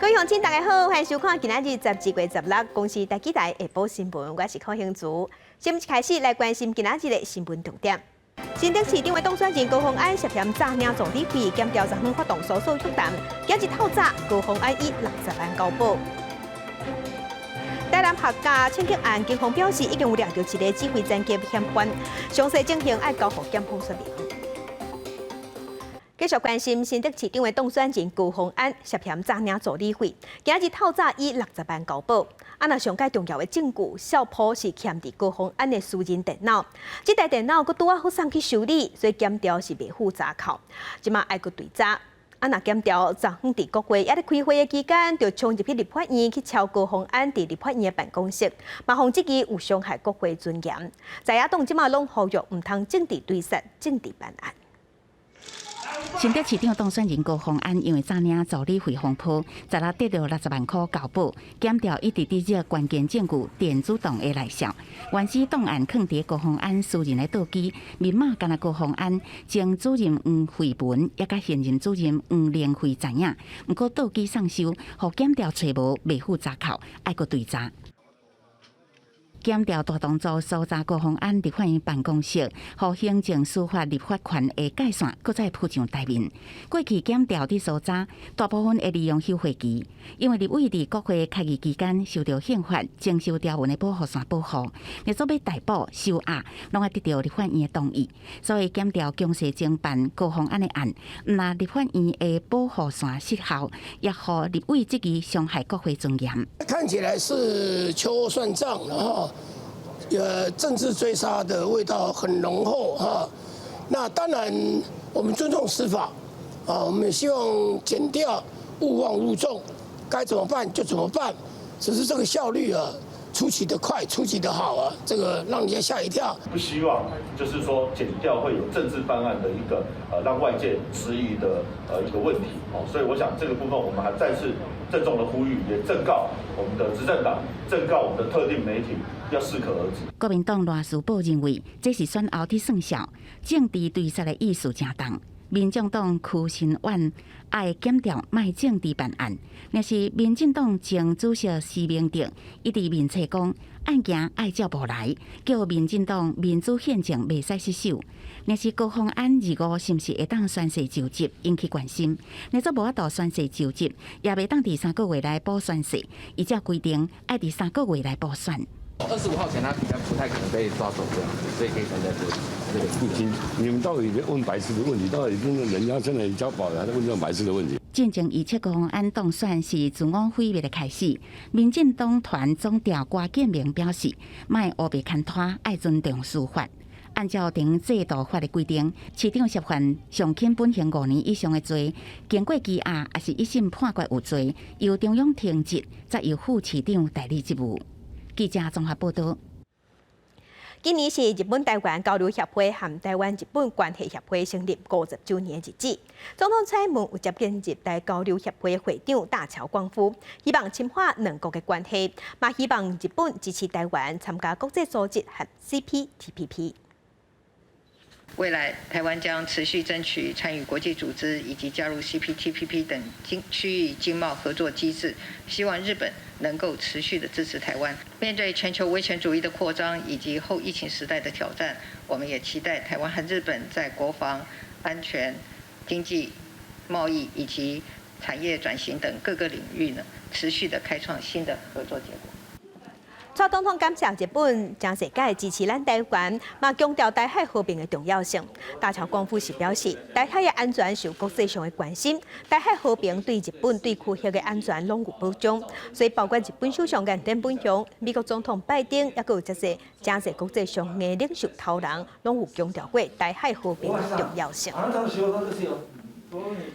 各位鄉親，大家好，歡迎收看今仔日12月16公視台語台下晡新聞，我是柯興竹。新聞開始來關心今仔日的新聞重點。新竹市長的當選人高虹安涉嫌詐領助理費，檢調昨昏發動訴訟約談。今日透早，高虹安以60萬交保。台南客家槍擊案，警方表示已經有掠著一个指揮層級嫌犯，詳細情形愛交予檢方說明。繼續關心新竹市長的當選人高虹安涉嫌詐領助理費，今日透早以六十萬交保。啊，若上蓋重要的證據，相簿是徛佇高虹安的私人電腦，這台電腦閣拄仔好送去修理，所以檢調是袂赴查扣，這馬愛閣對查。啊，若檢調昨昏佇國會猶咧開會的期間，就衝入去立法院去敲高虹安佇立法院的辦公室，嘛予質疑有傷害國會尊嚴。在野黨這馬攏呼籲毋通政治追殺、政治辦案。新竹市長當選人高虹安因為詐領助理費風波，昨日得著60萬箍交保，檢調一直佇這關鍵證據電子檔的內銷。原始檔案囥佇高虹安私人的桌機，密碼干焦高虹安前主任黃惠文，也佮現任主任黃連惠知影。毋過桌機送修，予檢調揣無，袂赴查扣，愛閣對查。檢調大動作搜查高虹安立法院辦公室，予行政司法立法權的界線閣再浮上台面。過去檢調佇搜查，大部分會利用休會期，因為立委佇國會開議期間受著憲法徵收條文的保護傘保護，若做欲逮捕、收押，攏愛得著立法院的同意。所以檢調強勢偵辦高虹安的案，毋但立法院的保護傘失效，也予立委質疑傷害國會尊嚴。看起來是秋後算賬，然後政治追殺的味道很濃厚哈。那當然，我們尊重司法啊，我們希望檢調勿忘勿縱，該怎麼辦就怎麼辦。只是這個效率啊，出奇的快，出奇的好啊，這個讓人家嚇一跳。不希望就是說檢調會有政治辦案的一個讓外界質疑的一個問題哦，所以我想這個部分我們還再次鄭重的呼籲，也正告我們的執政黨，正告我們的特定媒體，要適可而止。國民黨賴士葆認為，這是選後佇算數，政治追殺的意思誠重。民眾黨柯信遠愛檢調莫政治辦案，若是民進黨前主席施明德，伊佇面冊講案件愛照步來，叫民進黨民主憲政袂使失守。若是高虹安25是毋是會當宣誓就職，引起關心。若做無法度宣誓就職，也袂當佇3個月內補宣誓。依照規定，愛佇三個月內補選。 25號前，他比較不太可能被抓走這樣子，所以可以參加這個。你你們到底在問白痴的問題？到底真的人家真的交保了，還在問這種白痴的問題？進前預測高虹安當選是自我毀滅的開始。民進黨團總召郭建明表示，莫烏白牽拖，愛尊重司法。按照懲制度法的規定，市長涉犯上輕本刑5年以上的罪，經過羈押，抑是一審判決有罪，由中央停職，再由副市長代理職務。記者綜合報道。今年是日本台灣交流協會和台灣日本關係協會成立50週年的日子。總統蔡英文有接見日台交流協會會長大橋廣夫，希望深化兩國的關係，嘛希望日本支持台灣參加國際組織和 CPTPP。未來，台灣將持續爭取參與國際組織以及加入 CPTPP 等經區域經貿合作機制，希望日本能夠持續的支持台灣。面對全球威權主義的擴張以及後疫情時代的挑戰，我們也期待台灣和日本在國防、安全、經濟、貿易以及產業轉型等各個領域呢，持續的開創新的合作結果。蔡總統感謝日本誠濟擺支持咱台灣，嘛強調台海和平的重要性。大橋廣夫是表示，台海的安全受國際上的關心，台海和平對日本對區域的安全攏有保障。所以包括日本首相岸田文雄、美國總統拜登，抑閣有這些誠濟國際上的領袖頭人，攏有強調過台海和平的重要性。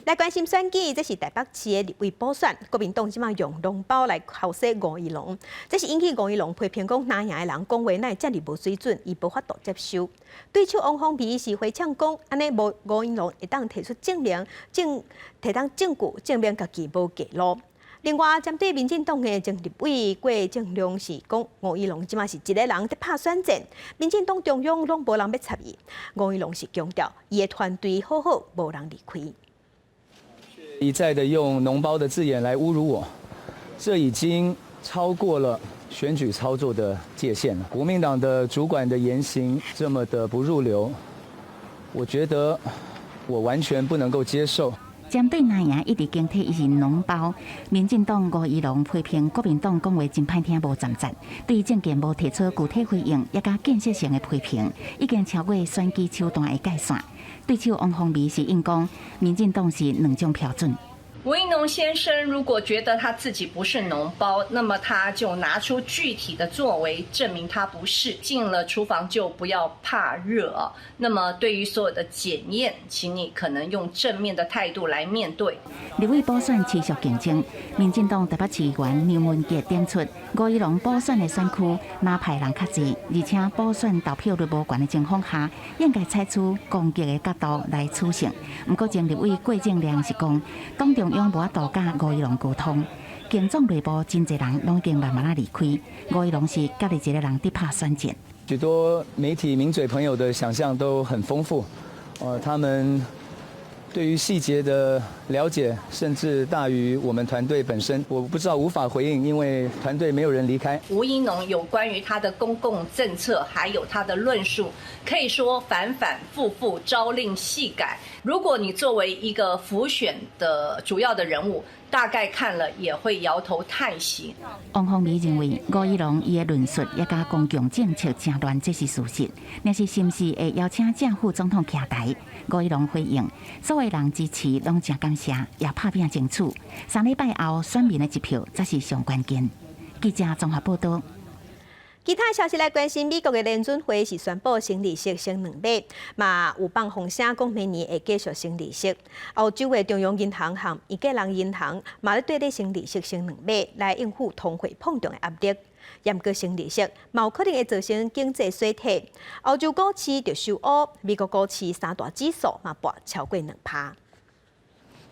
來關心選舉，這是台北市的立委補選，國民黨這馬用膿包來剾洗吳怡農，這是引起吳怡農批評講，藍營的人講話哪會遮爾無水準，伊無法度接受。對手王鴻薇是回嗆講，按呢無吳怡農會當提出證明，證提當證據證明家己無過路。另外，針對民進黨的前立委郭正亮是講，吳怡農這馬是一個人佇拍選戰，民進黨中央攏無人欲插伊。吳怡農是強調，伊的團隊好好，無人離開。一再的用膿包的字眼來侮辱我，這已經超過了選舉操作的界限了。國民黨的主管的言行這麼的不入流，我覺得我完全不能夠接受。針對藍營一直堅提伊是膿包，民進黨吳怡農批評國民黨講話真歹聽無站節，對政見無提出具體回應，也佮建設性的批評，已經超過選舉手段的界線。對手王鴻薇是應講，民進黨是兩種標準。吳怡農先生如果覺得他自己不是膿包，那麼他就拿出具體的作為證明他不是。進了廚房就不要怕熱啊。那麼對於所有的檢驗，請你可能用正面的態度來面對。立委補選持續競爭，民進黨台北市議員梁文傑點出，吳怡農補選的選區藍派人較濟，而且補選投票率無懸的情況下，應該採取攻擊的角度來取勝。毋過前立委郭正亮是講，黨中央無法度佮吳怡農溝通，警總內部真濟人攏已經慢慢仔離開，吳怡農是家己一個人佇拍選戰。許多媒體名嘴朋友的想象都很豐富，他們對於細節的了解甚至大於我們團隊本身。我不知道無法回應，因為團隊沒有人離開。吳怡農有關於他的公共政策，還有他的論述，可以說反反复复，朝令夕改。如果你作為一個輔選的主要的人物，大概看了也會搖頭嘆息。王鴻薇認為，吳怡農伊的論述也佮公共政策誠亂，這是事實。若是是毋是會邀請正副總統徛台？吳怡農回應：所有人支持攏誠感謝，也拍拚爭取。3禮拜後選民的一票才是上關鍵。記者綜合報道。其他消息來關心，美國的聯準會是宣布升利息升兩碼，嘛有放風聲講明年會繼續升利息。歐洲的中央銀行和英格蘭銀行嘛咧綴咧升利息升兩碼，來應付通貨膨脹的壓力。嚴格升利息，嘛有可能會造成經濟衰退。歐洲股市就受烏，美國股市三大指數嘛跋超過2%。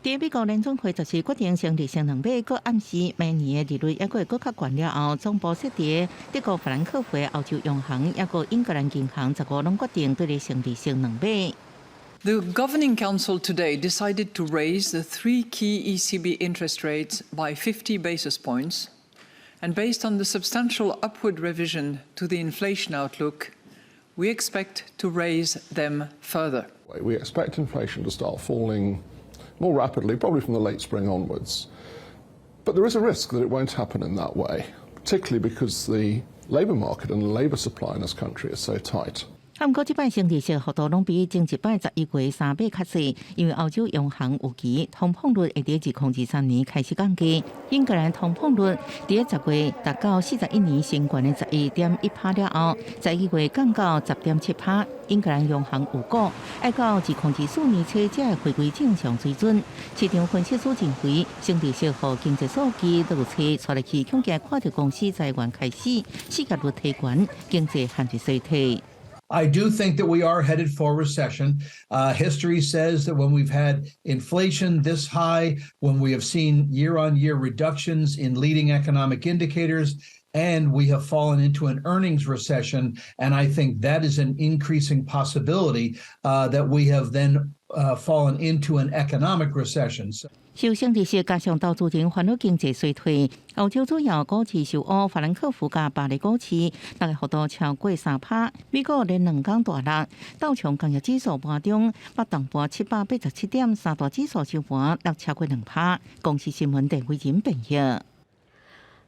佇美國聯準會就是決定升利息兩碼，閣暗示明年的利率抑閣會閣較懸了後，總部設佇德國法蘭克福的歐洲央行，抑閣英格蘭銀行，15攏決定對咧升利息兩碼。 The Governing Council today decided to raise the three key ECB interest rates by 50 basis points, and based on the substantial upward revision to the inflation outlook, we expect to raise them further. We expect inflation to start falling more rapidly, probably from the late spring onwards. But there is a risk that it won't happen in that way, particularly because the labour market and the labour supply in this country is so tight. 毋過這擺升利息幅度攏比前一擺11月三碼較細，因為歐洲央行預期通膨率會佇2023年開始降低。英格蘭通膨率佇10月達到41年新懸的11.1趴了後，11月降到10.7趴。英格蘭央行預估，愛到2024年初才會回歸正常水準。市場分析師認為，升利息予經濟數據落差，帶入去恐驚看著公司裁員開始，失業率提懸，經濟陷入衰退。 I do think that we are headed for recession. History says that when we've had inflation this high, when we have seen year on year reductions in leading economic indicators, and we have fallen into an earnings recession. And I think that is an increasing possibility that we have then fallen into an economic recession. 受升利息加上投資人煩惱經濟衰退，歐洲主要股市受烏，法蘭克福佮巴黎股市逐个幅度超過3趴。美國連兩工大落，道瓊工業指數盤中北動盤787點，三大指數收盤落超過2趴。公視新聞鄧慧仁編譯。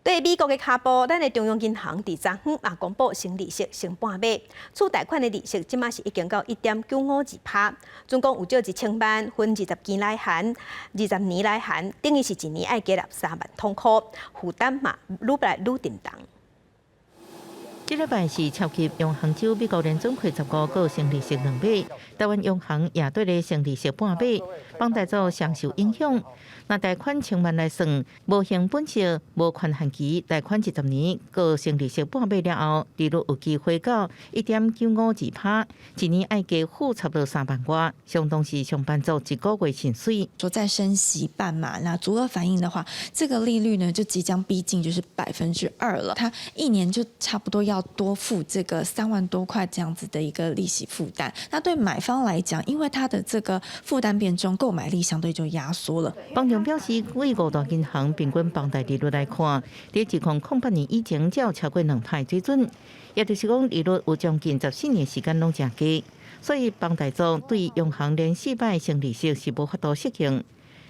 對美國的跤步，咱的中央銀行佇昨昏也公布升利息升半碼，次貸款的利息這馬是已經到1.952趴。總共有借1000萬，分20期來還，20年來還，等於是一年愛加納3萬通箍，負擔嘛愈來愈沉重。這禮拜是超級央行週，美國聯準會15閣升利息兩碼，台灣央行也綴咧升利息半碼，放貸族上受影響。若貸款千萬來算，無還本息、無寬限期，貸款20年，閣升利息半碼了後，利率有機會到1.952趴，一年愛加付差不多3萬外，相當是上班族一個月薪水。說再升息半碼，那足額反應的話，這個利率呢就即將逼近就是2%了，它一年就差不多要多付這個3萬多塊這樣子的一個利息負擔。那對買方來講，因為他的這個負擔變重，購買力相對就壓縮了。房仲表示，對五大銀行平均房貸利率來看，佇2008年以前才有超過2%水準，也就是講利率有將近14年時間攏誠低，所以房貸族對央行連四擺升利息是無法度適應。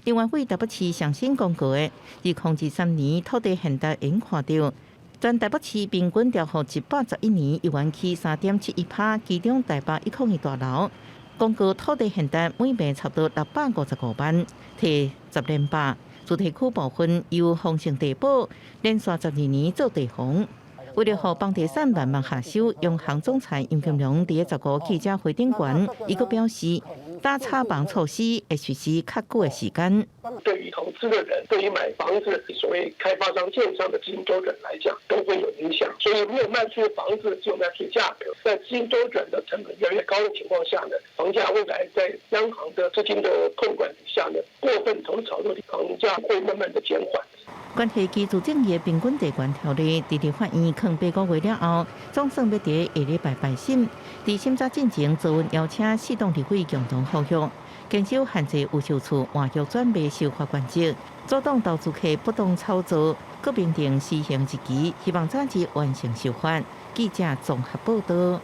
另外，對台北市上新公告的，2023年土地現值已看著，全台北市平均調幅111年猶原起3.71%，其中台北101大樓公告土地現值每坪差不多655萬，提十連霸。主題區部分由豐盛地堡連續12年做地王。為了予房地產慢慢下修，央行總裁楊金龍佇15記者會頂懸，伊閣表示，打炒房措施會實施較久的時間。對於投資的人，對於買房子，所謂開發商、建商的資金週轉來講，都會有影響。所以沒有賣出去房子，就賣出去價格。在資金週轉的成本越來越高的情況下呢，房價未來在央行的資金的控管底下呢，過分投資炒作的房價會慢慢的減緩。關係居住正義平均地權條例，佇立法院囥八個月了後，總算欲佇下禮拜敗審。佇審查進前，昨昏邀請四黨立委共同呼籲，堅守限制預售厝換約轉賣修法原則，阻擋投資客不當炒作，閣明定施行日期，希望早日完成修法。記者綜合報道。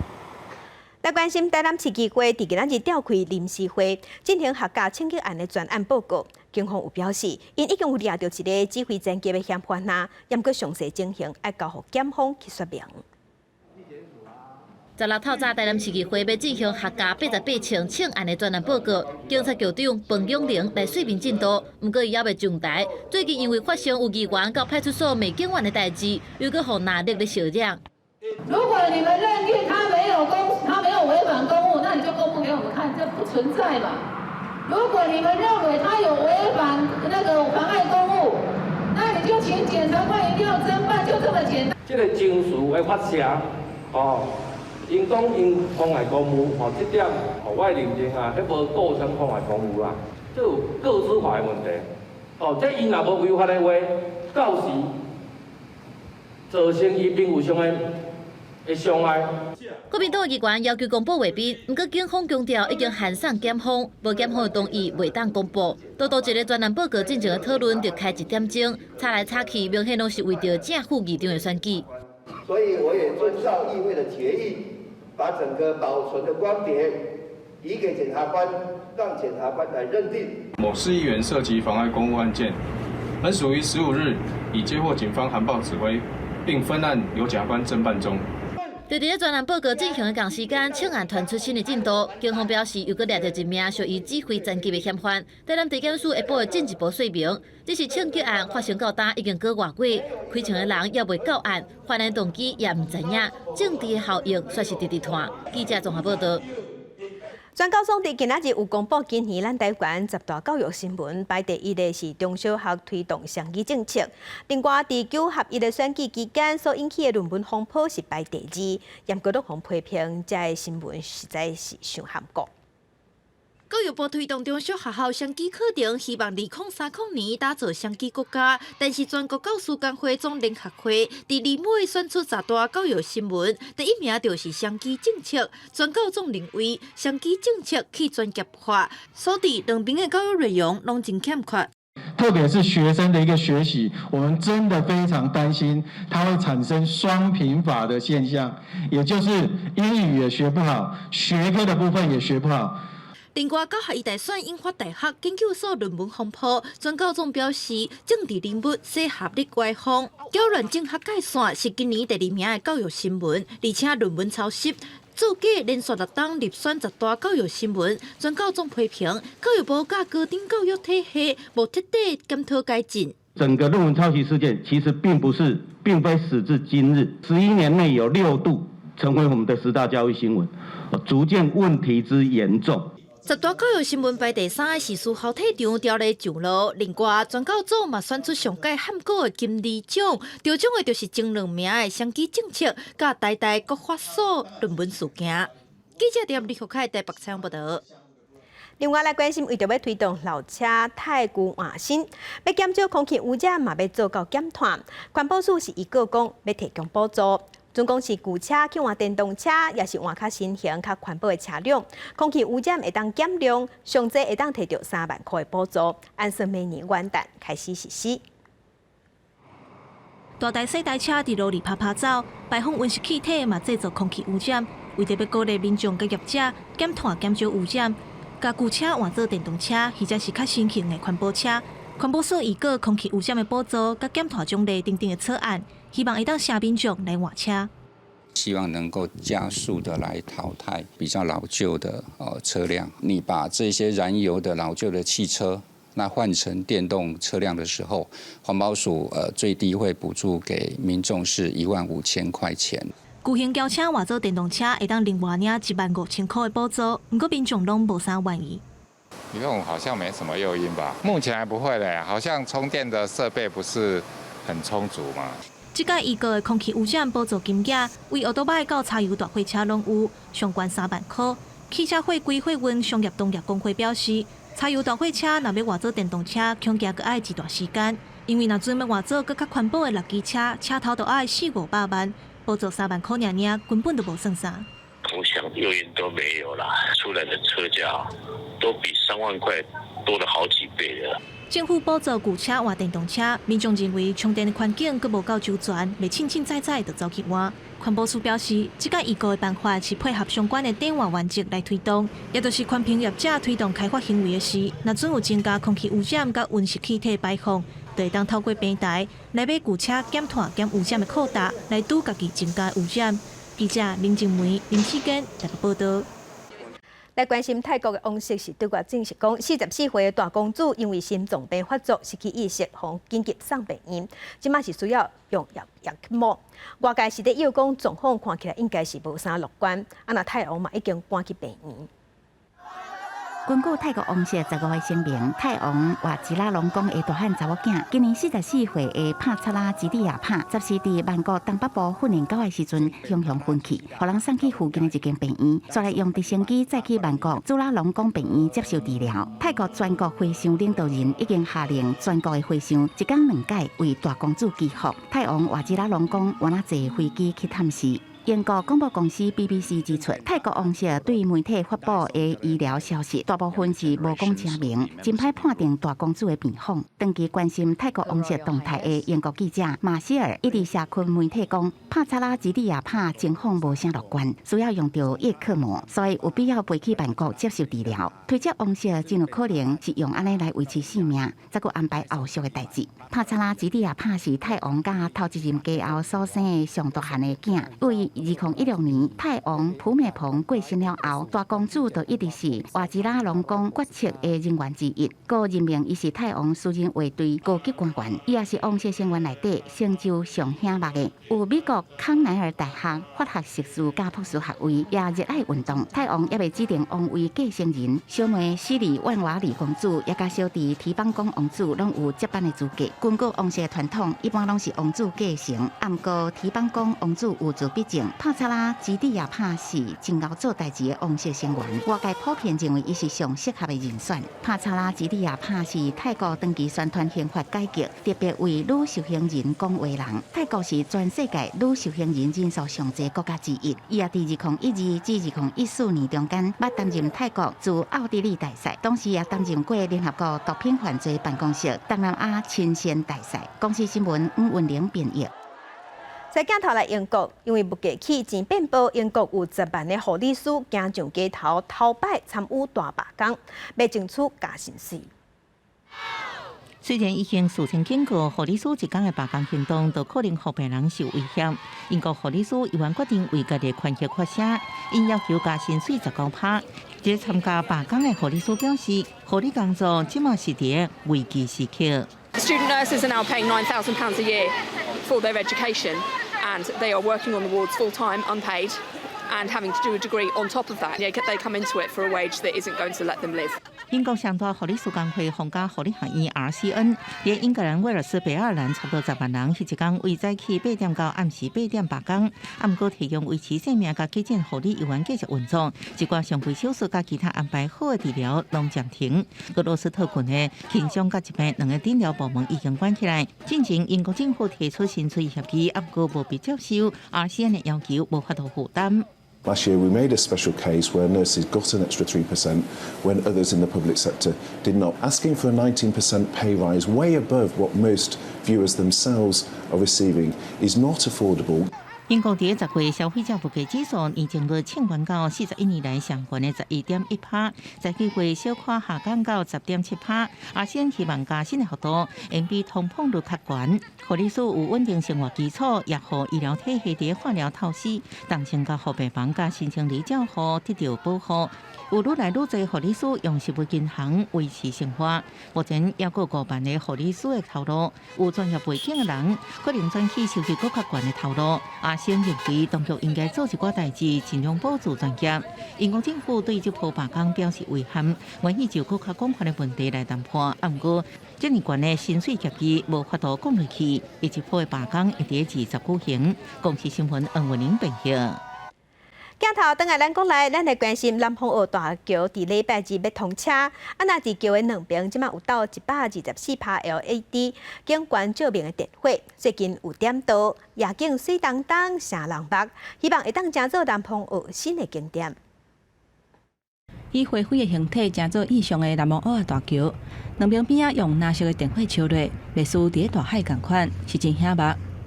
來關心台南市議會佇今仔日召開臨時會，進行學甲槍擊案的專案報告。警方有表示，𪜶已經有掠著一个指揮槍擊的嫌犯啊，毋過詳細情形愛交予檢方去說明。十六透早，台南市議會欲進行客家88槍槍案的專案報告，警察局長彭永玲來說明進度，毋過伊猶未上台。最近因為發生有議員到派出所罵警員的代誌，又閣予藍綠咧相惹。如果你們認定他沒有公，他沒有違反公務，那你就公布給我們看，這不存在嘛。如果你們認為他有違反那個妨礙公務，那你就請檢察官一定要偵辦，就這麼簡單。這个情緒的發洩，哦，𪜶講𪜶妨礙公務，吼，這點，哦，我認定啊，彼無構成妨礙公務啦，這有個資法的問題。哦，這𪜶若無違法的話，到時造成伊名譽上的的傷害。國民黨議員要求公布畫面，毋過警方強調已經函送檢方，無檢方的同意，袂當公布。拄拄一个專案報告進前的討論就開一點鐘，吵來吵去，明顯攏是為著正副議長的選舉。所以我也遵照議會的決議，把整個保存的光碟移給檢察官，讓檢察官來認定。某市議員涉及妨礙公務案件，本署於15日已接獲警方函報指揮，並分案由檢察官偵辦中。佇佇咧專案報告進行的仝時間，槍案傳出新的進度。警方表示，又閣掠著一名屬於指揮槍擊的嫌犯。台南地檢署會報進一步說明。只是槍擊案發生到今已經過外月，開槍的人猶未到案，犯案動機也毋知影，政治的效應煞是直直傳。記者綜合報道。全教總佇今仔日有公布今年咱台灣十大教育新聞，排第一的是中小學推動雙語政策。另外，佇九合一的選舉期間所引起的論文風波是排第二，毋過攏予批評，這个新聞實在是傷含糊。教育部推動中小學校雙語課程，希望2030年打造雙語國家。但是全國教師工會總聯合會佇年尾選出十大教育新聞，第一名就是雙語政策。全教總認為雙語政策去專業化，所以兩邊的教育內容攏真欠缺。特別是學生的一個學習，我們真的非常擔心，它會產生雙貧乏的現象，也就是英語也學不好，學科的部分也學不好。另外，九合一大選引發大學研究所論文風波，全教總表示政治人物洗學歷歪風，攪亂政學界線是今年第二名的教育新聞，而且論文抄襲造假連續六冬入選十大教育新聞，全教總批評教育部佮高等教育體系無徹底檢討改進。整個論文抄襲事件其實並不是，並非始至今日，11年內有6度成為我們的十大教育新聞，足見問題之嚴重。十大教育新聞排第三的是事後退場條例上路，另外全教總嘛選出上屆罕過的金梨獎，得獎的就是前兩名的雙語政策，佮台大國發所論文事件。記者點李福凱台北採訪報道。另外來關心，為著欲推動老車汰舊換新，欲減少空氣污染，嘛欲做到減碳。環保署是預告講欲提供補助。準講是舊車去換電動車，抑是換較新型、較環保的車輛，空氣污染會當減量，上濟會當提著3萬箍的補助。按算明年元旦開始實施。大台細台車佇路裡趴趴走，排放溫室氣體嘛，製造空氣污染。為著欲鼓勵民眾佮業者減碳減少污染，共舊車換做電動車，或者是較新型的環保車。環保署預告空氣污染的補助、佮減碳獎勵等等的草案，希望會當晟民眾來換車。希望能夠加速的來淘汰比較老舊的車輛。你把這些燃油的老舊的汽車，那換成電動車輛的時候，環保署最低會補助給民眾是15,000塊錢。舊型轎車換做電動車，會當另外領15,000箍的補助，毋過民眾攏無啥願意。你這種好像沒什麼誘因吧？目前還不會嘞，好像充電的設備不是很充足嘛。這擺預告的空氣污染補助金額，為歐多擺到柴油大貨車攏有上懸3萬箍。汽車貨櫃貨運商業同業公會表示，柴油大貨車若欲換做電動車，恐驚閣愛一段時間，因為若準欲換做閣較環保的六機車，車頭就愛四五百萬。補助3萬箍爾爾，根本就無算啥。我想誘因都沒有啦，出來的車價都比3萬塊多了好幾倍了。政府補助舊車換電動車，民眾認為充電的環境閣無夠周全，袂凊凊彩彩就走去換。環保署表示，這個預告的辦法是配合相關的轉換原則來推動，也就是環評業者推動開發行為的時，若準有增加空氣污染佮溫室氣體排放，就會當透過平台來買舊車減碳減污染的擴大，來堵家己增加污染。記者林靜梅、林志堅台北報道。來關心泰國的王室是對外證實講，44歲的大公主因為心臟病發作失去意識，予緊急送病院，這馬是需要用藥葉克膜。外界是咧臆講狀況看起來應該是無啥樂觀，啊若泰王嘛已經趕去病院。根據泰國王室15個聲明，泰王瓦吉拉隆功的大漢查某囝，今年44歲的帕查拉吉利亞帕，十四佇曼谷東北部訓練狗的時陣，雄雄昏去，予人送去附近的一間病院，煞來用直升機載去曼谷朱拉隆功病院接受治療。泰國全國和尚領導人已經下令全國的和尚一工兩擺為大公主祈福。泰王瓦吉拉隆功原來坐飛機去探視。英國廣播公司 BBC 指出，泰國王室對媒體發布的醫療消息，大部分是無講真明，真歹判定大公主的病況。長期關心泰國王室動態的英國記者馬歇爾，伊佇社群媒體講，帕查拉吉利亞帕情況無啥樂觀，需要用著葉克膜，所以有必要飛去曼谷接受治療。推測王室真有可能是用按呢來維持性命，才閣安排後續的代誌。帕查拉吉利亞帕是泰王佮頭一任繼後所生的上大漢的囝，為2016年泰王普美蓬過身了後，大公主就一直是瓦吉拉隆功決策的人員之一，閣任命伊是泰王私人衛隊高級官員，伊也是王室成員內底成就上顯赫的。有美國康奈爾大學法學碩士佮博士學位，也熱愛運動。泰王猶未指定王位繼承人，小妹西里萬瓦里公主，也佮小弟提邦貢王子攏有接班的資格。根據王室傳統，一般攏是王子繼承，毋過提邦貢王子有自閉症。帕查拉吉蒂亞帕是真𠢕做代誌的王室成員，外界普遍認為伊是上適合的人選。帕查拉吉蒂亞帕是泰國長期宣傳刑法改革，特別為女受刑人講話人。泰國是全世界女受刑人人數上濟國家之一。伊也佇2012至2014年中間，捌擔任泰國駐奧地利大使，同時也擔任過聯合國毒品犯罪辦公室東南亞親善大使。公視新聞吳文玲編譯。再鏡頭來英國，因為物價起錢變薄，英國有10萬个護理師驚上街頭頭擺參與大罷工，欲爭取加薪水。雖然已經事先警告護理師一工的罷工行動，都可能予病人受威脅。英國護理師猶原決定為家己權益發聲，𪜶要求加薪水19趴。這參加罷工的護理師表示，護理工作這馬是佇危機時刻。 Student nurses are now paying £9,000 a year for their education, and they are working on the wards full time, unpaid, and having to do a degree on top of that. They come into it for a wage that isn't going to let them live. 英國上大護理師工會皇家護理學院 RCN，佇英格蘭威爾斯北愛爾蘭差不多10萬人，彼一工為早起8點到暗時8點罷工，啊，毋過提供維持性命佮急診護理猶原繼續運作，一寡常規手術佮其他安排好的治療攏暫停。格羅斯特郡的輕傷佮疾病兩個診療部門已經關起來。進前英國政府提出薪水協議，啊，毋過無被接受，RCN 的要求無法度負擔。 Last year, we made a special case where nurses got an extra 3% when others in the public sector did not. Asking for a 19% pay rise, way above what most viewers themselves are receiving, is not affordable. 英國佇10月消費者物價指數年增率衝懸到41年來上懸的11.1趴，十一月小可下降到10.7趴。RCN 希望加薪的幅度，會比通膨率較懸，護理師有穩定生活基礎，也予醫療體系佇化療透析、重症監護病房佮新生兒照護得到保護。有愈來愈濟護理師用食物銀行維持生活。目前猶閣5萬个護理師的頭路，有專業背景的人可能轉去收入閣較懸的頭路。RCN 認為當局應該做一寡代誌，盡量保住專業。英國政府對這波罷工表示遺憾，願意就閣較廣泛的問題來談判。啊，毋過這爾懸的薪水協議無法度講落去，這一波的罷工會佇20舉行。公視新聞黃文玲編譯。鏡頭轉來咱國內，咱來關心南風澳大橋佇禮拜二欲通車。啊，若佇橋的兩邊，這馬有鬥124趴 LED 景觀照明的電火，最近有點燈，夜景媠當當，成人目，希望會當成做南風澳新的景點。以花卉的形體成做意象的南風澳大橋，兩邊邊仔用藍色的電火照落，類似佇大海仝款，是真顯目。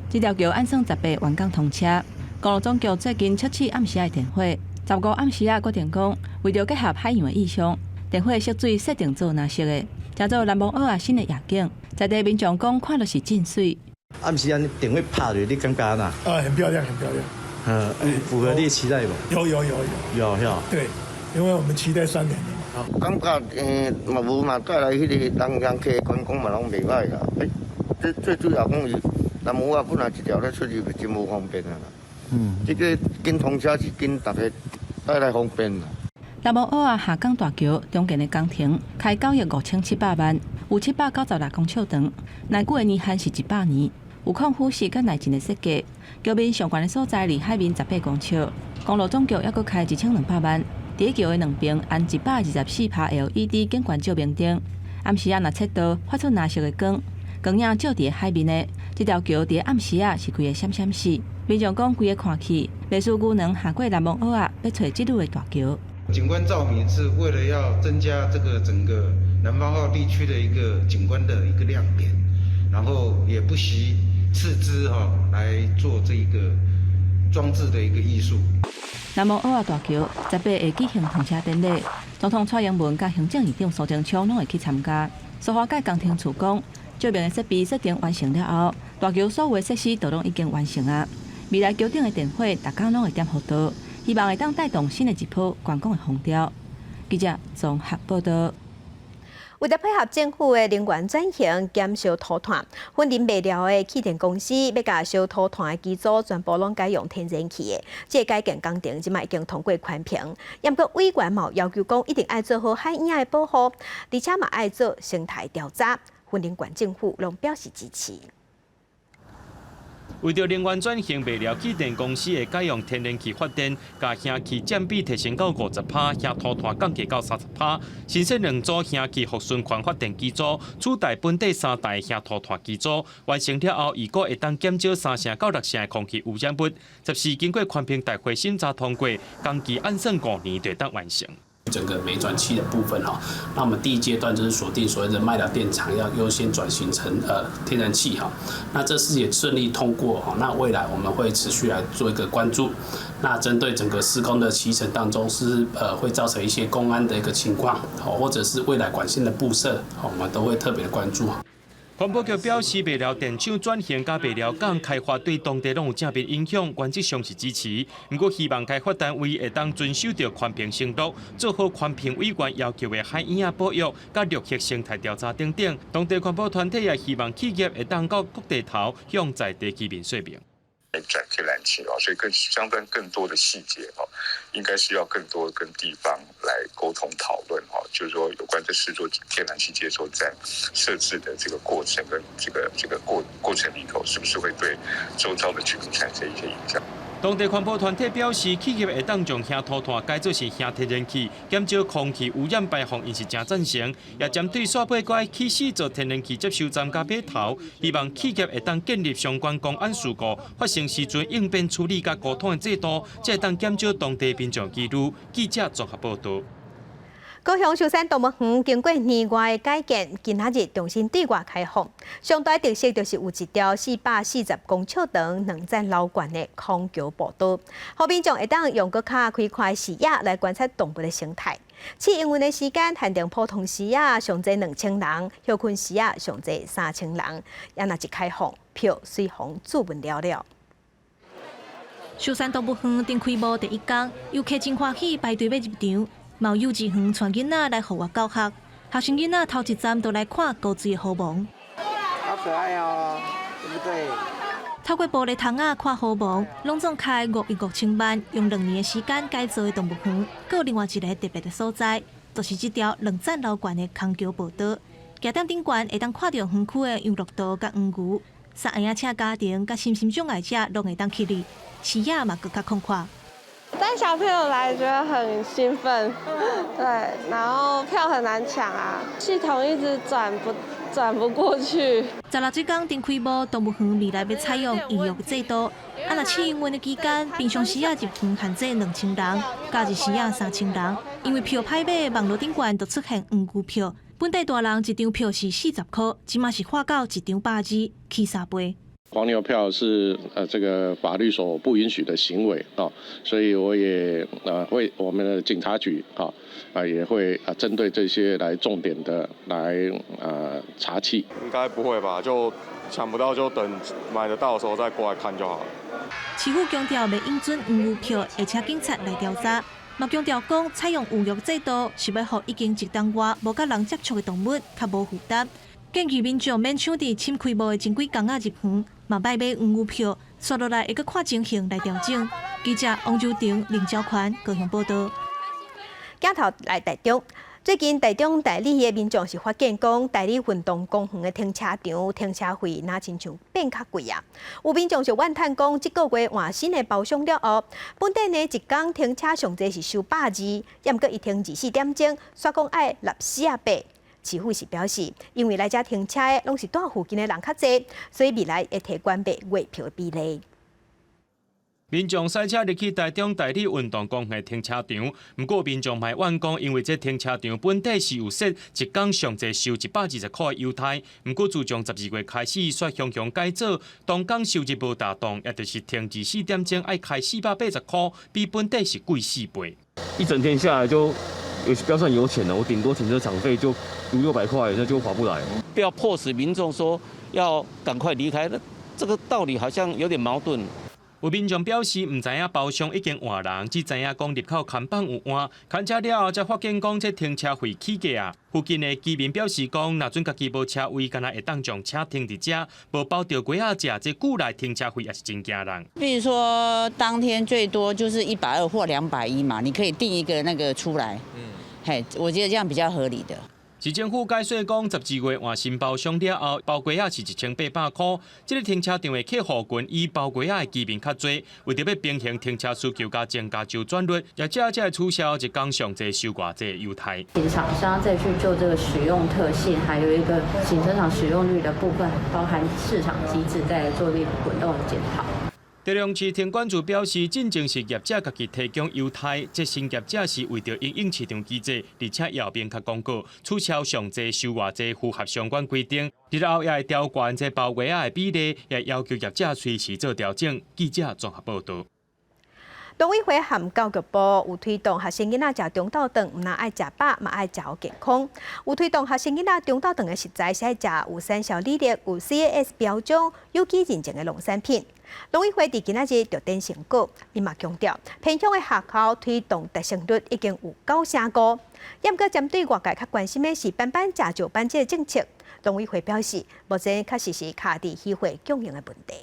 這條橋按算18完工通車。公路總局最近測試暗時的電火，15暗時仔決定講，為著結合海洋的意象，電火色水設定做藍色的，成做南風澳仔新的夜景。在地民眾講，看著是真媠。暗時仔電火拍落，你感覺按怎？啊，很漂亮，很漂亮。嗯，符合你的期待無？有有有有。有有。對，因為我們期待3年了嘛。感覺嘛無嘛帶來彼个人人客觀光嘛攏袂䆀啦。欸，最最主要講伊南澳仔本來一條咧出入真無方便啊。這个緊通車是緊逐家帶來方便啦。南無澳仔下港大橋中建的工程開9億5700萬，有796公尺長，耐久的年限是100年，有抗腐蝕佮耐震的設計。橋面上懸的所在離海面18公尺，公路總局猶閣開1200萬，佇橋的兩邊安124趴 LED 景觀照明燈，暗時仔若切斷，發出藍色的光，光影照佇海面的，這條橋佇暗時仔是規个閃閃死。民眾講，規个看去，袂輸牛郎下過南風澳仔，欲揣這類的大橋。景觀照明是為了要增加這個整個南方澳地區的一個景觀的一個亮點，然後也不惜斥資哈來做這個裝置的一個藝術。南風澳仔大橋18會舉行通車典禮，總統蔡英文佮行政院長蘇貞昌攏會去參加。蘇花改工程處講，照明的設備設定完成了後，大橋所有的設施都攏已經完成啊。未來橋頂的電火，逐工攏會點予燈，希望會當帶動新的一波觀光的風潮。記者綜合報道。為著配合政府的能源轉型，減燒塗炭，雲林麥寮的氣電公司欲共燒塗炭的機組全部攏改用天然氣的。這个改建工程這馬已經通過環評，毋過委員嘛要求講，一定愛做好海湧的保護，而且嘛愛做生態調查。雲林縣政府攏表示支持。為著能源轉型，麥寮氣電公司會改用天然氣發電，共燃氣佔比提升到50趴，燃塗炭降低到30趴。新設兩組燃氣復循環發電機組，取代本底三台燃塗炭機組。完成了後，預估會當減少3成到6成的空氣污染物。14經過環評大會審查通過，工期按算5年就會當完成。整個煤轉氣的部分哈，那我們第一階段就是鎖定所謂的麥寮電廠要優先轉型成天然氣哈，那這次也順利通過哈，那未來我們會持續來做一個關注。那針對整個施工的期程當中是會造成一些工安的一個情況，或者是未來管線的布設，我們都會特別的關注。環保局表示，麥寮電廠轉型佮麥寮港開發對當地攏有正面影響，原則上是支持。毋過，希望開發單位會當遵守著環評承諾，做好環評委員要求的海湧仔保育、佮陸域生態調查等等。當地環保團體也希望企業會當到各地頭向在地居民說明。轉天然氣哦，所以更相關更多的細節哦，應該是要更多跟地方來溝通討論哦，就是說有關這四座天然氣接收站設置的這個過程跟這個過程裡頭，是不是會對周遭的居民產生一些影響？當地環保團體表示，企業會當將瓦土炭改做是瓦天然氣，減少空氣污染排放，𪜶是誠贊成。也針對煞尾閣愛起四座天然氣接收站佮碼頭，希望企業會當建立相關公安事故發生時陣應變處理佮溝通的制度，才會當減少當地民眾疑慮。記者綜合報導。高雄壽山動物園經過年外的改建，今仔日重新對外開放。上大特色就是有一條440公尺長、2層樓懸的空橋步道，予民眾會當用閣較開闊視野來觀察動物的生態。試營運的時間限定普通時仔上濟2000人，歇睏時仔上濟3000人。也若一開放，票隨予注文了了。壽山動物園頂開幕第一工，遊客真歡喜排隊欲入場。嘛有幼稚園帶囡仔來戶外教學，學生囡仔頭一站就來看高水的河蠓。好可愛哦，對不對？透過玻璃窗仔看河蠓，攏總開5億5千萬，用2年的時間改造的動物園，閣有另外一个特別的所在，就是這條2層樓懸的空橋步道。徛佇頂懸會當看著園區的遊樂道佮黃牛，三下請家庭佮身心障礙者攏會當去哩，視野嘛閣較廣闊。帶小朋友來覺得很興奮，對，然後票很難搶啊，系統一直轉不過去。十六水港頂開幕，動物園未來欲採用預約制度，啊，若試營運的期間，平常時仔入園限制2000人，假日時仔3000人。因為票歹買，網路頂懸就出現黃牛票，本地大人一張票是40箍，這馬是喊到一張120，起3倍。黃牛票是這個法律所不允許的行為啊，所以我也會我們的警察局啊也會針對這些來重點的來查緝。應該不會吧？就搶不到就等買得到的時候再過來看就好了。市府強調袂允准黃牛票，會請警察來調查。嘛強調講，採用預約制度是欲予已經一冬外無佮人接觸的動物較無負擔。建議民眾免搶佇新開幕的前幾工仔入園，嘛莫買黃牛票，紲落來會閣看情形來調整。記者王周婷、林昭寬高雄報導。鏡頭來台中，最近台中大里的民眾是發現講，大里運動公園的停車場停車費若親像變較貴啊！有民眾就怨嘆講，這個月換新的包廂了後，本底呢一工停車上濟是收120，毋過伊停24點鐘，煞講愛68。市府是表示，因為來遮停車的攏是蹛附近的人較濟，所以未來會提懸月票的比例。民眾駛車入去台中大里運動公園停車場，毋過民眾嘛怨講，因為這停車場本底是有設一工上濟收120塊的優待，毋過自從12月開始煞雄雄改做，當工收入無大動，也就是停24點鐘愛開480塊，比本底是貴4倍。一整天下來就，有不要算油錢了，我頂多停車場費就五六百塊，那就划不來。不要迫使民眾說要趕快離開，那這個道理好像有點矛盾。有民眾表示，毋知影包廂已經換人，只知影講入口看板有換，牽車了後才發現講這停車費起價啊。附近的居民表示講，若準家己無車位，敢若會當將車停佇遮，無包著雞仔食，這久來停車費也是真驚人。比如說當天最多就是120或210嘛，你可以定一個那個出來，嘿，我覺得這樣比較合理的。市政府解說講，12月換新包廂了後，包月仔是1800塊。這个停車場的客戶群以包月仔的居民較濟，為著欲平衡停車需求佮增加周轉率，業者才會取消一工上濟收偌濟優待。請廠商再去就這個使用特性，還有一個停車場使用率的部分，包含市場機制，再來做一個滾動的檢討。台中市停管處表示，進前是業者家己提供優待，這新業者是為著因應市場機制，而且也有明確公告取消上濟收偌濟符合相關規定。日後也會調懸這包月仔的比例，也要求業者隨時做調整。記者綜合報導。農委會和教育部有推動學生囡仔食中晝頓，毋但愛食飽，嘛愛食予健康。有推動學生囡仔中晝頓的食材是愛食有產銷履歷、有 CAS 標準、有機認證的農產品。農委會佇今仔日就展成果，伊嘛強調，偏鄉的學校推動達成率已經有95%。毋過針對外界較關心的是班班食石斑這个政策，農委會表示，目前確實是卡佇漁會共贏的問題。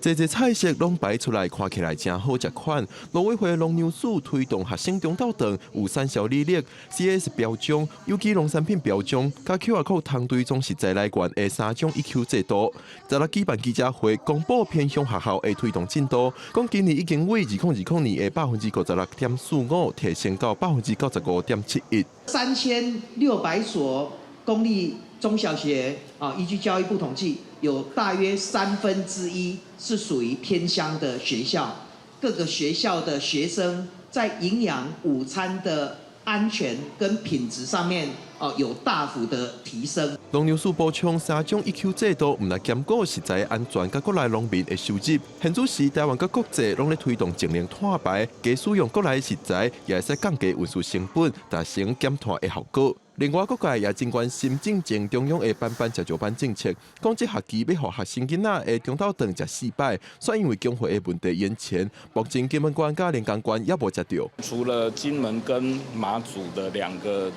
濟濟菜色攏擺出來，看起來誠好食款。農委會農糧署推動學生中晝頓有產銷履歷、CS 標章、有機農產品標章，佮 QR code 通追蹤食材來源的三種一級制度。16舉辦記者會，公布偏鄉學校的推動進度，講今年已經為2020年的56.45%提升到95.71%。 3600所公立中小學啊，依據教育部統計，有大約1/3是屬於偏鄉的學校。各個學校的學生在營養午餐的安全跟品質上面，哦，有大幅的提升。農糧署補充三種一級制度，毋但兼顧食材安全，佮國內農民的收入。現此時台灣佮國際攏咧推動淨零碳排，加使用國內食材，也會使降低運輸成本，達成減碳的效果。另外，各界也真關心進前中央的班班食石斑政策，講這學期欲予學生囡仔的中晝頓食四擺，煞因為經費的問題延前。目前金門縣佮連江縣猶無食著。除了金門跟馬祖的兩個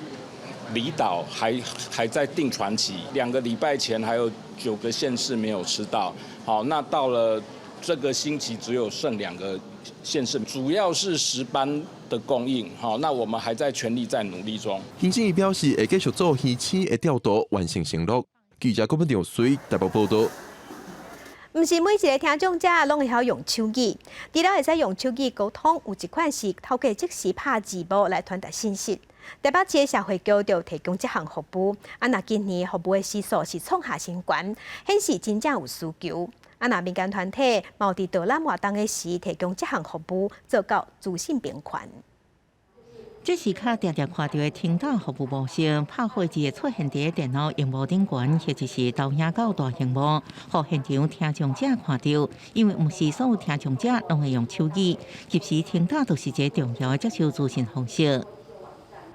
離島還在訂船期，2個禮拜前還有9個縣市沒有吃到。好，那到了這個星期只有剩2個縣市，主要是石斑的供應。好，那我們還在全力在努力中。行政院表示會繼續做魚市的調度，完成承諾。記者郭文長水台北報道。毋是每一个聽障者攏會曉用手語，除了會使用手語溝通，有一款是透過即時拍字幕來傳達信息。台北市的社會局就提供這項服務。啊，若今年服務的時數是創下新高，顯示真正有需求。啊，若民間團體嘛有佇導覽活動的時提供這項服務，做到資訊平權。這是較定定看著的聽打服務模式，拍好字會出現佇電腦螢幕頂懸，或者是投影到大螢幕，予現場聽障者看著。因為毋是所有聽障者攏會用手語，及時聽打就是一个重要的接收資訊方式。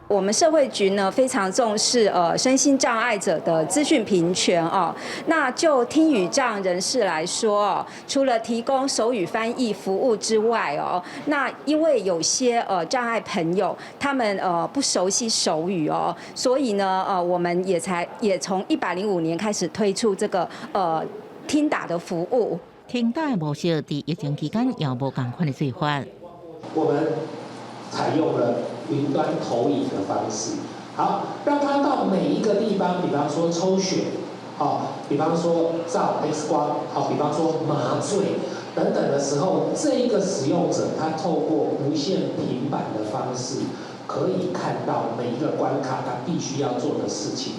我們社會局呢非常重視身心障礙者的資訊平權哦。那就聽語障人士來說哦，除了提供手語翻譯服務之外哦，那因為有些障礙朋友他們不熟悉手語哦，所以呢我們也才也從105年開始推出這個聽打的服務。聽打的模式佇疫情期間也無仝款的做法。我們採用了雲端投影的方式，好，讓他到每一個地方，比方說抽血，好，比方說照 X 光，好，比方說麻醉等等的時候，這一個使用者他透過無線平板的方式，可以看到每一個關卡他必須要做的事情。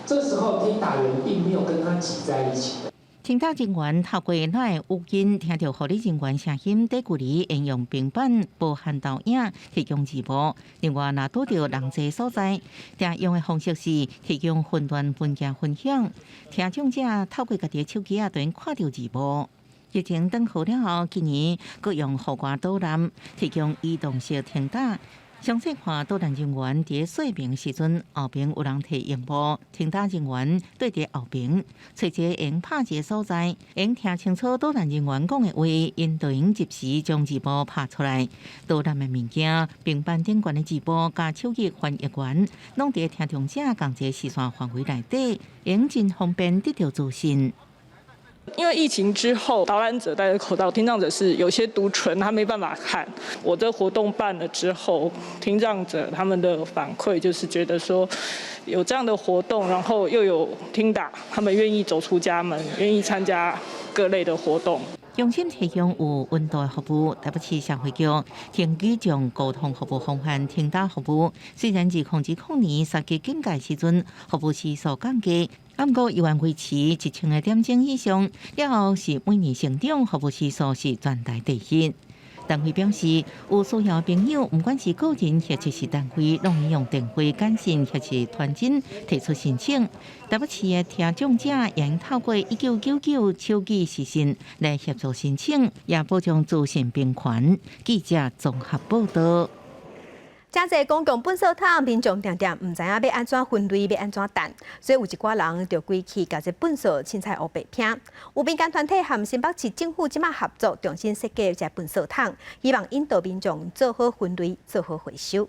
這時候聽打員並沒有跟他擠在一起。聽打人員透過咱的語音聽著護理人員聲音，短距離應用平板無限投影提供字幕。另外，若拄著人濟所在，常用的方式是提供雲端文件分享，聽障者透過家己的手機仔就能看著字幕。疫情轉好了後，今年閣用戶外導覽提供移動式聽打。詳細看導覽人員佇說明時陣，後爿有人提螢幕，聽打人員對佇後爿，揣一个會用拍字的所在，會用聽清楚導覽人員講的話，𪜶就會即時將字幕拍出來。導覽的物件、平板頂懸的字幕佮手語翻譯員，攏佇聽障者仝一个視線範圍內底，會用真方便得著資訊。因為疫情之後，導覽者戴着口罩，聽障者是有些讀唇，他沒辦法看。我這活動辦了之後，聽障者他們的反饋就是覺得說，有這樣的活動，然後又有聽打，他們願意走出家門，願意參加各類的活動。中心提供有溫度的服務，台北市社會局聽語障溝通服務方案聽打服務，雖然2020年三級警戒時陣，服務時數降低。毋過猶原維持1000個點鐘以上，了後是每年成長服務時數是全台第一。單位表示，有需要的朋友，毋管是個人或者是單位，攏會用電話、簡訊或是傳真提出申請。台北市的聽障者會透過1999手機視訊來協助申請，也保障資訊平權。記者綜合報道。誠濟公共糞埽桶，民眾定定毋知影欲按怎分類，欲按怎擲，所以有一寡人就規氣共這糞埽凊彩烏白拚。有民間團體和新北市政府這馬合作，重新設計這糞埽桶，希望引導民眾做好分類，做好回收。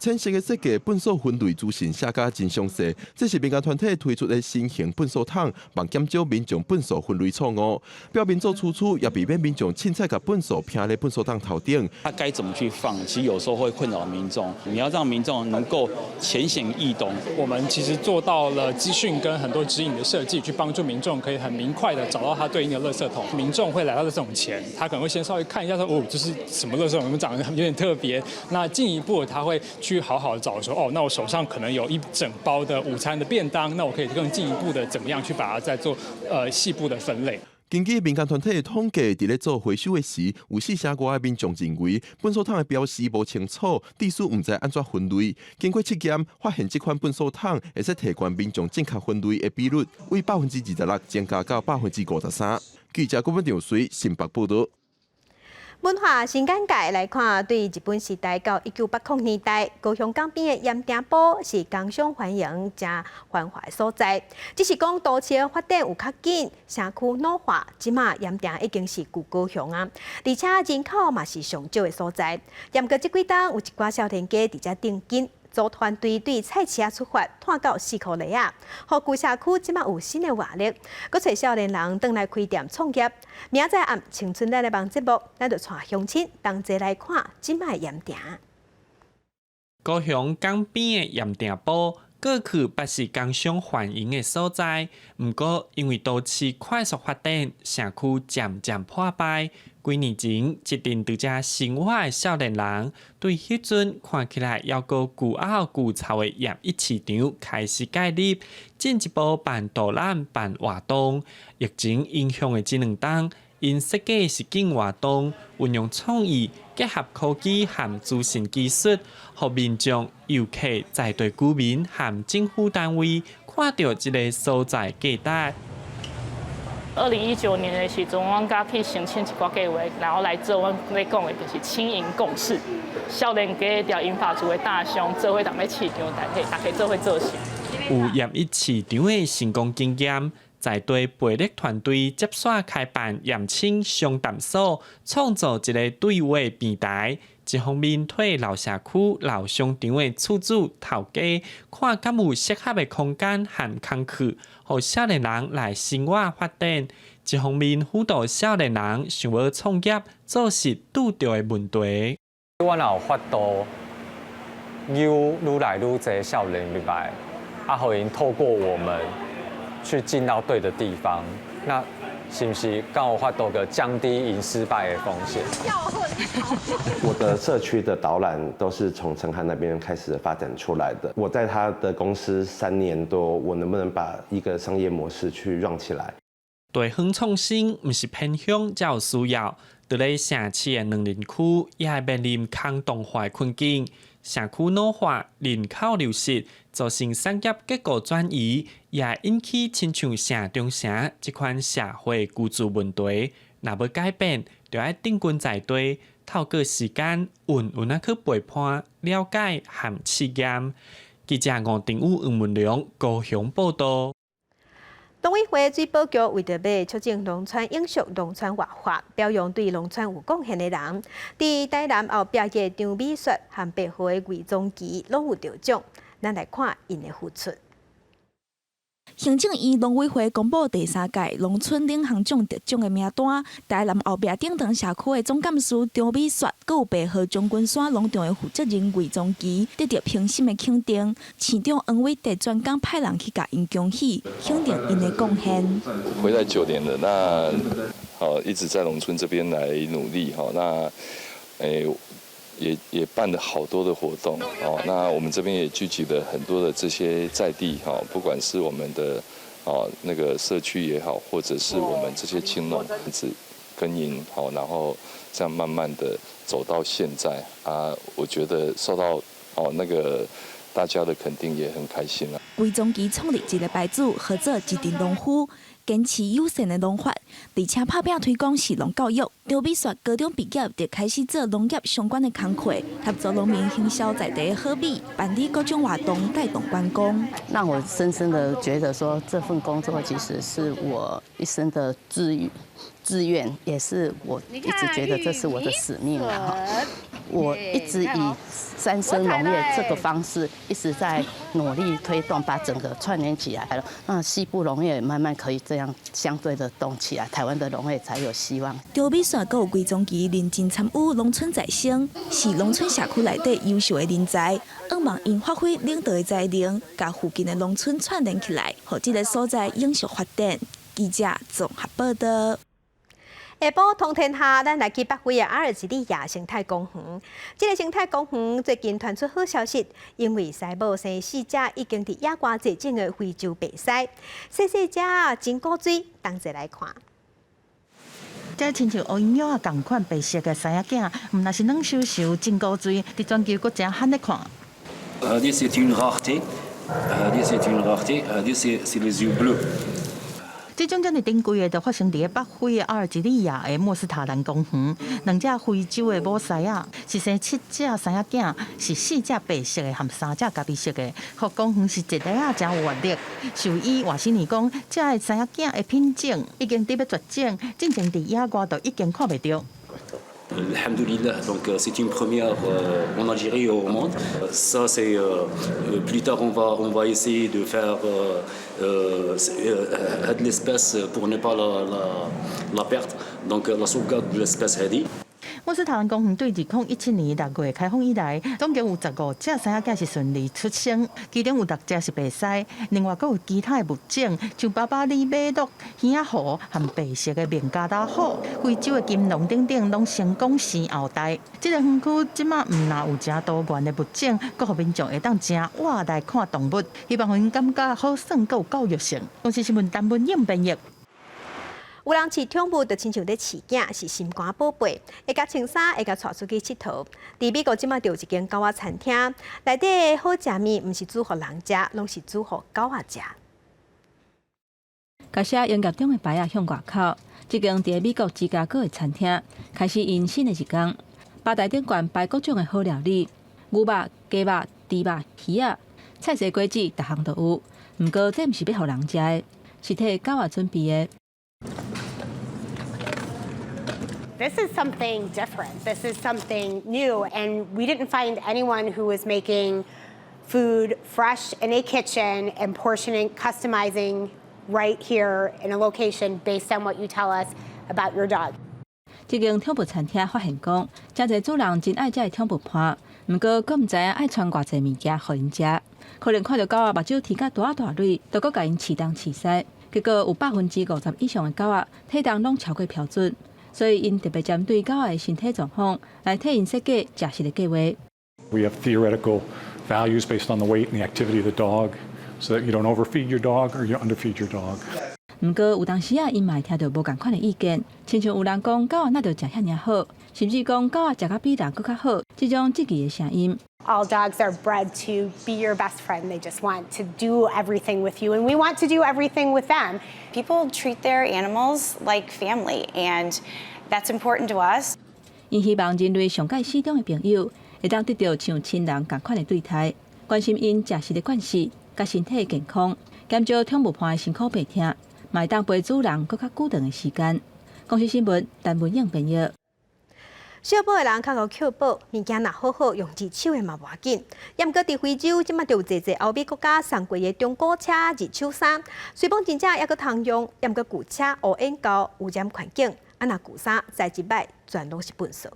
淺色的設計，糞埽分類資訊寫甲真詳細。這是民間團體推出的新型糞埽桶，望減少民眾糞埽分類錯誤。表面做粗粗，也避免民眾凊彩共糞埽拚咧糞埽桶頭頂。它該怎麼去放？其實有時候會困擾民眾。你要讓民眾能夠淺顯易懂。我們其實做到了資訊跟很多指引的設計，去幫助民眾可以很明快的找到它對應的垃圾桶。民眾會來到垃圾桶前，他可能會先稍微看一下說，哦，這是什麼垃圾桶？怎麼長得有點特別？那進一步他會去好好找說，哦，那我手上可能有一整包的午餐的便當，那我可以更進一步的怎麼樣去把它再做細部的分類。根據民間團體的統計，佇咧做回收的時，有四成外的民眾認為糞埽桶的標示無清楚，致使毋知按怎分類。經過試驗，發現這款糞埽桶會使提懸民眾正確分類的比率，為26%增加到53%。記者郭文長水新北報道。文化新簡介來看，對日本時代到1980年代，高雄港邊的鹽埕埔是工商繁榮、誠繁華的所在。只是講都市的發展有較緊，城區老化，這馬鹽埕已經是舊高雄啊。而且人口嘛是上少的所在。毋過這幾冬有一寡少年家佇遮定根，組團隊對菜市仔出發，湠到四箍犁仔，予舊社區這馬有新的活力，閣揣少年人轉來開店創業。明仔載暗青春咱來幫節目，咱就帶鄉親同齊來看這馬的鹽埕。高雄港邊的鹽埕埔，過去捌是工商繁榮的所在，毋過因為都市快速發展，社區漸漸破敗。幾年前，一陣佇遮生活的少年人，對彼陣看起來猶閣舊漚舊臭的鹽一市場開始介入，進一步辦導覽、辦活動。疫情影響的這兩冬，𪜶設計實境活動，運用創意，結合科技和資訊技術，予民眾、遊客、在地居民和政府單位看著這个所在價值。2019年的時陣，阮敢去申請一寡計劃，然後來做阮咧講的，就是青銀共事，少年家佇銀髮族的搭商，做伙踮咧市場，大家做伙做事。有鹽一市場的成功經驗，在地培力團隊接續開辦鹽青商談所，創造一个對話平台。一方面替老社區、老商場的厝主、頭家，看敢有適合的空間和空隙，予少年人來生活發展；一方面輔導少年人想欲創業、做事拄著的問題。我若有法度誘愈來愈濟少年入來，啊，予𪜶透過我們去進到對的地方，那是毋是敢有法度閣降低𪜶失敗的風險？我的社區的導覽都是從陳漢那邊開始發展出來的。我在他的公司3年多，我能不能把一個商業模式去 run 起來？地方創新毋是偏鄉才有需要，佇咧城市的農林區也會面臨空洞化的困境。社區老化、人口流失，造成產業結構轉移，也會引起親像城中城這款社會居住問題。若欲改變，就愛扎根在地，透過時間穩穩仔去陪伴、了解和試驗。記者吳定宇、黃文良高雄報道。農委會水保局為著欲促進農村永續、農村活化，表揚對農村有貢獻的人，佇台南後壁的張美雪和白河的魏宗基攏有得獎。咱來看𪜶的付出。行政院農委會公布第三屆農村領航獎得獎的名單，台南後壁頂塘社區的總幹事張美雪，閣有白河將軍山農場的負責人魏宗基，得著評審的肯定。市長黃偉哲專工派人去共𪜶恭喜，肯定𪜶的貢獻。回來9年了，那好一直在農村這邊來努力哈，那也辦了好多的活動哦，那我們這邊也聚集了很多的這些在地哈，不管是我們的哦那個社區也好，或者是我們這些青農一直耕耘好，然後這樣慢慢的走到現在啊，我覺得受到哦那個大家的肯定也很開心啊。魏宗基創立一个牌子，號做一陣農夫，堅持友善的農法，而且拍拚推廣食農教育。張美雪高中畢業就開始做農業相關的工課，協助農民行銷在地的好米，辦理各種活動，帶動觀光。讓我深深的覺得說，這份工作其實是我一生的志願，也是我一直覺得這是我的使命啊！我一直以三生農業這個方式一直在努力推動，把整個串聯起來了。那西部農業也慢慢可以這樣相對的動起來，台灣的農業才有希望。張美雪閣有規樁期認真參與農村再生，是農村社區內底優秀的人才。向望𪜶發揮領導的才能，共附近的農村串聯起來，予這个所在永續發展。記者綜合報道。下晡通天下，咱來去北非的阿爾及利亞生態公園。這个生態公園最近傳出好消息，因為獅母生四隻已經佇野外絕種的非洲白獅，細細隻真古錐，同齊來看。這親像烏蠅仔仝款白色的獅仔囝，毋但是軟岫岫，真古錐，佇全球閣誠罕咧看。 هذه c'est une rareté, هذه c'est une rareté, هذه c'est les yeux bleus. 這種遮爾珍貴的，就發生佇北非的阿爾及利亞的莫斯塔蘭公園。兩隻非洲的母獅仔是生七隻獅仔囝，是四隻白色的和三隻咖啡色的。予公園是一个仔誠有活力。獸醫瓦西尼講，這个獅仔囝的品種已經佇欲絕種，進前佇野外就已經看袂著。 الحمد لله, donc c'est une première en Algérie et au monde. Ça, c'est plus tard, on va essayer de faire هاد l'espèce pour ne pas la perdre. Donc la sauvegarde de l'espèce هذه. 莫斯塔蘭公園對2017年6月開放以來，總共有15隻獅仔囝是順利出生，其中有六隻是白獅，另外閣有其他的物種，像巴巴里馬鹿、耳仔猴和白色的孟加拉虎、非洲的金龍等等，攏成功生後代。這个園區這馬毋但有誠多元的物種，閣予民眾會當誠活來看動物，希望予𪜶感覺好耍，閣有教育性。公視新聞陳文穎編譯。有人飼寵物就親像咧飼囝，是心肝寶貝，會共穿衫，會共帶出去𨑨迌。佇美國這馬就有一間狗仔餐廳，內底好食物，毋是煮予人食，攏是煮予狗仔食。共寫營業中的牌仔向外口，這間佇美國芝加哥的餐廳開始𪜶新的一工，吧台頂懸擺各種的好料理，牛肉、雞肉、豬肉、魚仔、菜色、果子，逐項都有。毋過這毋是欲予人食的，是替狗仔準備的。 This is something different. This is something new. And we didn't find anyone who was making food fresh in a kitchen and portioning, customizing right here in a location based on what you tell us about your dog. 這間寵物餐廳發現講，誠濟主人真愛這个寵物伴，毋過閣毋知影愛傳偌濟物件予𪜶食，可能看著狗仔目睭啼甲大大蕊，就閣共𪜶飼東飼西，結果有50%以上的狗仔體重攏超過標準。所以，𪜶特別針對狗仔的身體狀況來替𪜶設計食食的計劃。 We have theoretical values based on the weight and the activity of the dog, so that you don't overfeed your dog or you underfeed your dog. 毋過有當時仔，𪜶嘛會聽著無仝款的意見，親像有人講狗仔哪著食遐爾好，甚至講狗仔食甲比人閣較好，這種質疑的聲音。 All dogs are bred to be your best friend. They just want to do everything with you, and we want to do everything with them. People treat their animals like family, and that's important to us. 𪜶希望人類上蓋死忠的朋友，會當得著像親人仝款的對待，關心𪜶食食的慣勢，佮身體健康，減少寵物伴的辛苦病痛，嘛會當陪主人閣較久長的時間。公視新聞，陳文穎編譯。惜寶的人較會抾寶，物件若好好用二手的嘛無要緊。毋過佇非洲，這馬就有濟濟歐美國家送過的中古車、二手衫，雖罔真正猶閣通用，毋過舊車烏煙厚，污染環境，啊若舊衫材質䆀，全攏是糞埽。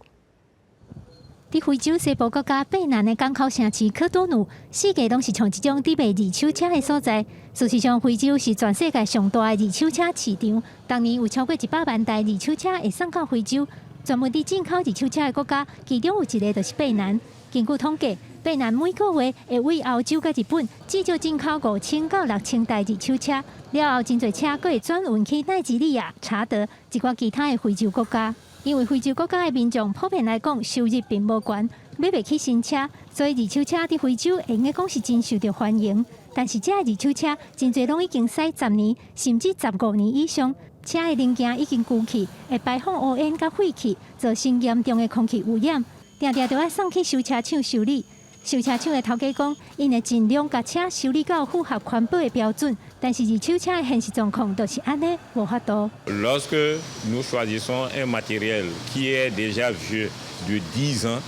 佇非洲西部國家貝南的港口城市科多努，四界攏是像這種佇賣二手車的所在。事實上，非洲是全世界上大的二手車市場，逐年有超過100萬台二手車會送到非洲。專門佇進口二手車的國家，其中有一个就是貝南。根據統計，貝南每個月會對歐洲佮日本至少進口5000到6000台二手車。了後，真濟車閣會轉運去奈及利亞、查德一寡其他的非洲國家。因為非洲國家的民眾普遍來講收入並無懸，買袂起新車，所以二手車佇非洲會用講是真受著歡迎。但是這二手車真濟攏已經駛10年，甚至15年以上，車的零件已經舊去，會排放烏煙佮廢氣，造成嚴重的空氣污染，定定著愛送去修車廠修理。修車廠的頭家講，𪜶會盡量共車修理到符合環保的標準，但是二手車的現實狀況就是按呢，無法度。 Lorsque nous choisissons un matériel qui est déjà vieux de 10 ans,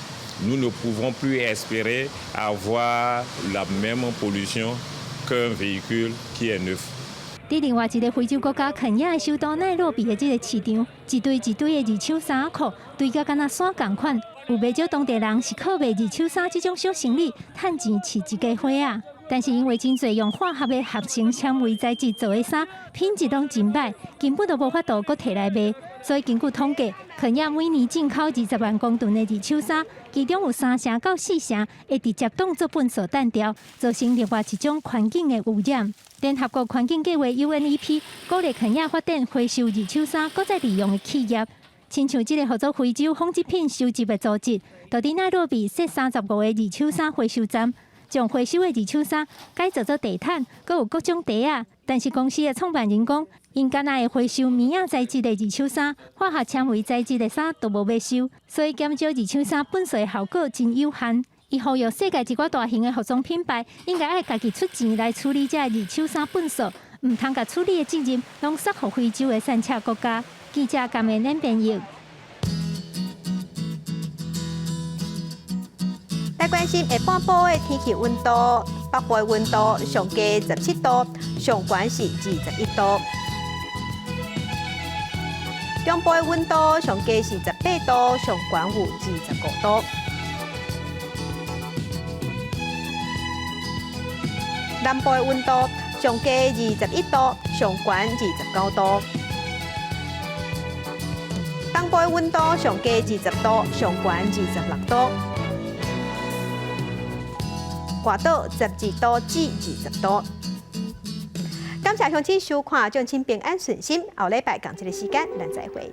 nous ne pouvons plus espérer avoir la même pollution qu'un véhicule qui est neuf. 佇另外一个非洲國家肯亞的首都奈洛比的這个市場，一堆一堆的二手衫仔褲堆甲敢若山仝款，有袂少當地人是靠賣二手衫這種小生意，趁錢飼一家伙仔。但是因為真濟用化學的合成纖維材質做的衫，品質攏真䆀，根本就無法度閣提來賣。所以根據統計，肯亞每年進口20萬公噸的二手衫，其中有3成到4成會直接當做糞掃擲掉，造成另外一種環境的污染。聯合國環境計劃 UNEP 鼓勵肯亞發展回收二手衫閣再利用的企業，親像這个號做非洲紡織品收集的組織，就佇奈洛比設35個二手衫回收站。將回收的二手衫改造做地毯，閣有各種袋仔。但是公司的創辦人講，𪜶干焦會回收棉仔材質的二手衫，化學纖維材質的衫都無欲收，所以減少二手衫糞掃的效果真有限。伊呼籲世界一寡大型的服裝品牌應該愛家己出錢來處理這二手衫糞掃，毋通共處理的責任攏捒予非洲的散赤國家。記者甘文演編譯。來關心下半晡的天氣溫度，北部的溫度上低17度，上懸是21度。中部的溫度上低是18度，上懸有25度。南部的溫度上低21度，上懸29度。東部的溫度上低20度，上懸26度。外島12度至20度。感謝鄉親收看，祝親平安順心。後禮拜仝這个時間，咱再會。